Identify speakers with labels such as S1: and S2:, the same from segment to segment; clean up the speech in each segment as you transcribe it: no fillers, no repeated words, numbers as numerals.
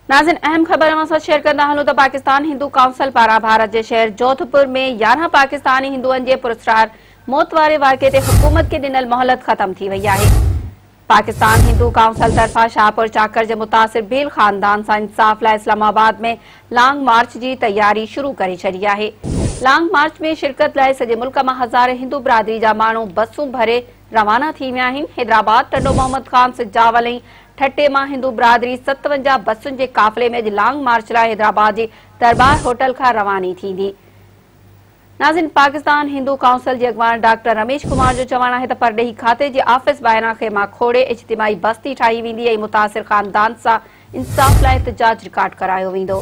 S1: ناظرين اهم خبر اوهان سان شيئر ڪندا هلون ته پاڪستان هندو ڪائونسل پاران ڀارت جي شهر جوڌپور ۾ 11 پاڪستاني هندوئن جي پراسرار موت واري واقعي تي حڪومت کي ڏنل مهلت ختم ٿي وئي آهي. پاڪستان هندو ڪائونسل طرفان شاهپور چاڪر جي متاثر ڀيل خاندان سان انصاف لاء اسلام آباد ۾ لانگ مارچ جي تياري شروع ڪري ڇڏي آهي. لانگ مارچ ۾ شرڪت لاء سڄي ملڪ مان هزارين هندو برادري جا ماڻهو بسون ڀري روانا ٿي ويا آهن. حيدرآباد، ٽنڊو محمد خان، سجاول ۽ ٺٽي مان هندو برادري 57 بسن جي قافلي ۾ اڄ لانگ مارچ لاء حيدرآباد جي درٻار هوٽل کان رواني ٿيندي. ناظرين پاڪستان هندو ڪائونسل جي اڳواڻ ڊاڪٽر رميش ڪمار جو چوڻ آهي ته پرڏيهي کاتي جي آفيس ٻاهران خيما کوڙي اجتماعي بستي ٺاهي ويندي ۽ متاثر خاندان سان انصاف لاء احتجاج رڪارڊ ڪرايو ويندو.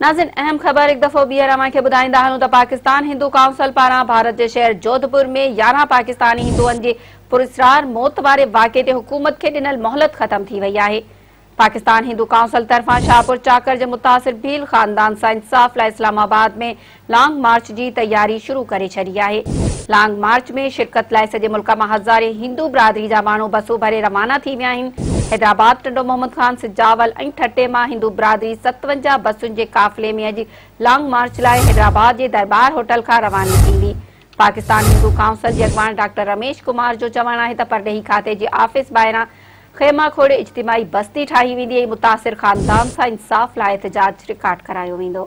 S1: ناظرين اهم خبر هڪ دفعو ٻيهر اوهان کي ٻڌائيندا هلون ته پاڪستان هندو ڪائونسل پاران ڀارت جي شهر جوڌپور ۾ 11 پاڪستاني هندوئن جي پراسرار موت واري واقعي تي حڪومت کي ڏنل مهلت ختم ٿي وئي آهي. پاڪستان هندو ڪائونسل طرفان شاهپور چاڪر جي متاثر ڀيل خاندان سان انصاف لاء اسلام آباد ۾ لانگ مارچ جي تياري شروع ڪري ڇڏي آهي. لانگ مارچ ۾ شرڪت لاء سڄي ملڪ مان هزارين هندو برادري جا ماڻهو بسون ڀري روانا ٿي ويا آهن. حيدرآباد، ٽنڊو محمد خان، سجاول ۽ ٺٽي مان هندو برادري 57 بسن جي قافلي ۾ اڄ لانگ مارچ لاء حيدرآباد جي درٻار هوٽل کان رواني ٿيندي. پاڪستان هندو ڪائونسل جي اڳواڻ ڊاڪٽر رميش ڪمار جو چوڻ آهي ته پرڏيهي کاتي جي آفيس ٻاهران خيما کوڙي اجتماعي بستي ٺاهي ويندي ۽ متاثر خاندان سان انصاف لاء احتجاج رڪارڊ ڪرايو ويندو.